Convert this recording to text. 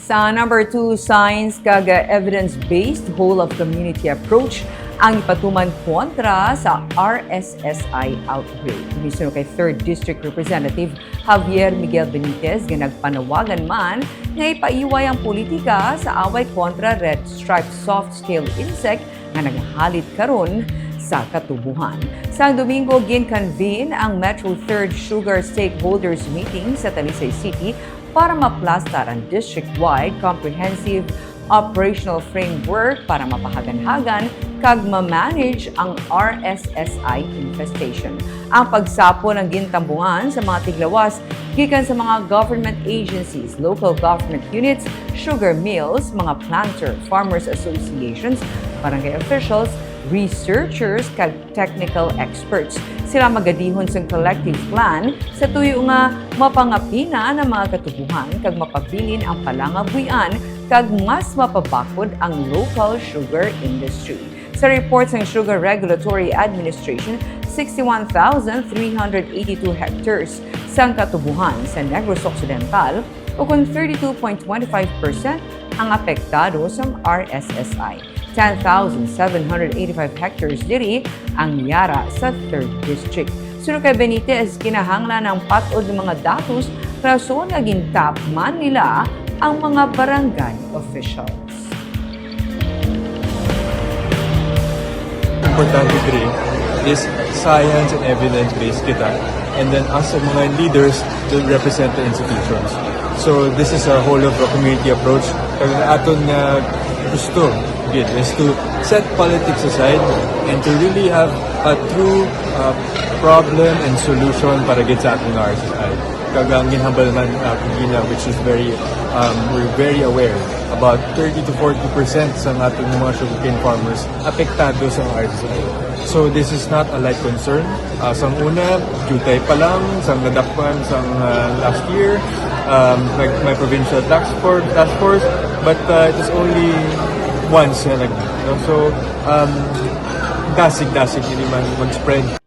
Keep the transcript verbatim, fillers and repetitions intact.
Sa number two, science kag evidence-based whole of community approach ang ipatuman kontra sa R S S I outbreak. Mismo kay Third District Representative Javier Miguel Benitez nga nagpanawagan man nga ipaiway ang politika sa away kontra red stripe soft scale insect nga nagahalid karon sa katubuhan. Sa Domingo, gin-convene ang Metro Third Sugar Stakeholders Meeting sa Talisay City para maplastar ang district-wide comprehensive operational framework para mapahaganhagan kag ma-manage ang R S S I infestation. Ang pagsapon ang gintambungan sa mga tiglawas gikan sa mga government agencies, local government units, sugar mills, mga planter, farmers associations, barangay officials, researchers, kag technical experts. Sila magadihon sang collective plan sa tuyo nga mapangapinan ang mga katubuhan kag mapabilin ang palangabuy-an kag mas mapabakod ang local sugar industry. Sa report sang Sugar Regulatory Administration, sixty-one thousand three hundred eighty-two hectares sang katubuhan sa Negros Occidental, o kon thirty-two point twenty-five percent ang apektado sang R S S I. Ten thousand seven hundred eighty-five hectares diri ang yara sa Third District. Suno kay Benitez, kinahanglan ang pat-od nga mga datos, rason nga gintapman nila ang mga barangay officials. Importante diri is science and evidence-based kita, and then us, ang mga leaders, will represent the institutions. So this is a whole of the community approach. Kag ang aton nga gusto gid is to set politics aside and to really have a true uh, problem and solution para gid sa aton nga R S S I. Kag ang ginhambal man uh, kagina, which is very, um, we're very aware, about thirty to forty percent sa aton mga sugarcane farmers apektado sa R S S I. So this is not a light concern. Uh, sang una, jutay pa lang, sang nadakpan, sang uh, last year, um, nag may provincial task force, task force, but uh, it is only once na nag no? So, um, dasig-dasig ini man mag-spread.